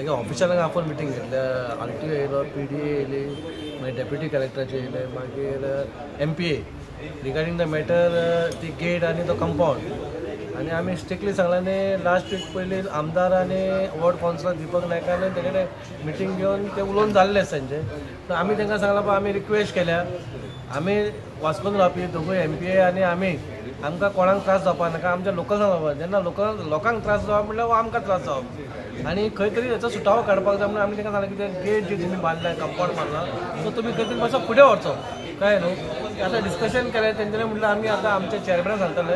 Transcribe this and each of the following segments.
सगळ्या ऑफिशलांक आपोवन मिटींग घेतल्या. आर टी ओ येयलो, पी डी ए येयली, मागीर डेप्युटी कलेक्टराचे येयले, मागीर MPA regarding the matter, ती गेट आनी तो कंपाऊंड. आनी आमी स्ट्रिक्टली सांगलां आनी लास्ट वीक पयलीं आमदार आनी वॉर्ड कावन्सिलर दीपक नायकान तेजे कडेन मिटींग घेवन ते उलोवन जाल्ले आसा तेंचे. तर आमी तांकां सांगलां, पळय, आमी रिक्वेस्ट केल्या, आमी वास्कोन रावपी दोगूय एमपीए आनी आमी, आमकां कोणाक त्रास जावपाक नाका. आमच्या लोकलांक जावपाक. जेन्ना लोकांक त्रास जावप म्हणल्यार हो आमकां त्रास जावप आनी खंय तरी हेचो सुटावो काडपाक जाय म्हणून आमी तांकां सांगलां की ते गेट जे तुमी बांदला, कंपाऊंड बांदला, तो तुमी खंय तरी मातसो फुडें व्हरचो. कळ्ळें न्हू? आतां डिस्कशन केलें तेंच्यांनी. म्हणल्यार आमी आतां आमच्या चेअरमॅनाक सांगतले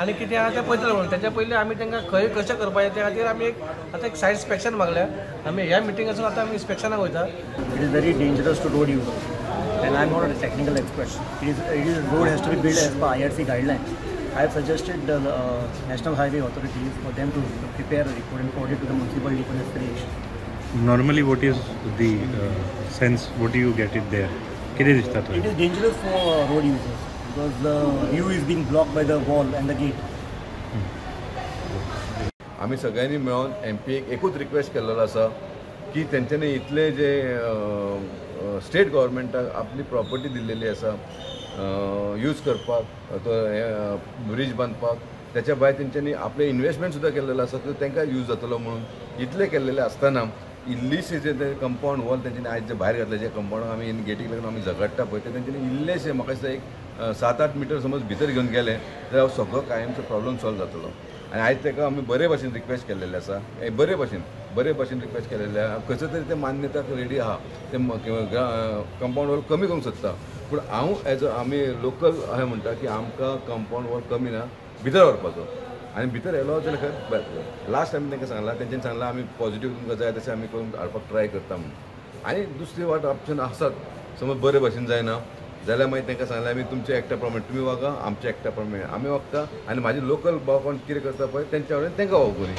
आनी कितें आहा तें पळयतले म्हणून. तेच्या पयलीं आमी तांकां खंय कशें करपाचें त्या खातीर आमी एक आतां एक सायड इन्स्पेक्शन मागल्या. आमी ह्या मिटिंगासून आतां आमी इन्स्पेक्शनाक वयता. It is very dangerous to road users, and I'm not a technical expert. It is road has to be built as per IRC guidelines. I have suggested the National Highway Authorities for them to prepare a report and forward it to the municipality for necessary action. Normally, what is the sense? What do you get it there? कितें दिसता It थंय? Is dangerous for road users because the view is being blocked by the wall and the gate. आमी सगळ्यांनी मेळोन एमपीएक एकूच request केल्लो आसा की तेंच्यांनी इतले जे स्टेट गव्हर्मेंटाक आपली प्रॉपर्टी दिल्लेली आसा यूज करपाक, तो ब्रीज बांदपाक, त्याच्या भायर तेंच्यांनी आपलें इन्वेस्टमेंट सुद्दां केल्लेलो आसा, तो तांकां यूज जातलो म्हणून इतलें केल्लेलें आसतना इल्लीशी जे ते कंपाऊंड वॉल तेंच्यांनी आयज जे भायर घातले, जे कंपाऊंड आमी गेटीक लागून आमी झगडटा पळय, ते तेंच्यांनी इल्लेशे म्हाका दिसता एक 7-8 मिटर समज भितर घेवन गेले जाल्यार सगळो कायमचो प्रॉब्लम सॉल्व जातलो. आनी आयज ताका आमी बरे भाशेन रिक्वेस्ट केल्लेले आसा, बरे भाशेन रिक्वेस्ट केलेले आसा. खंयसर तरी ते मान्यताक रेडी आहा, ते कंपाऊंड वॉल कमी करूंक सोदता. पूण हांव एज अ आमी लोकल अशें म्हणटा की आमकां कंपाऊंड वॉल कमी ना, भितर व्हरपाचो आनी भितर येलो जाल्यार खंय बरें. लास्ट आमी तांकां सांगलां, तेंच्यांनी सांगलां आमी पॉझिटीव तुमकां जाय तशें आमी करून हाडपाक ट्राय करता म्हणून. आनी दुसरी वाट ऑप्शन आसात, समज बरे भाशेन जायना जाल्यार मागीर तांकां सांगलें आमी, तुमच्या एक्टा प्रमाणे तुमी वागा, आमच्या एक्टा प्रमाणे आमी वागता आनी म्हाजे लोकल भाव कोण कितें करता पळय तेंच्या वटेन तांकां वागूंक.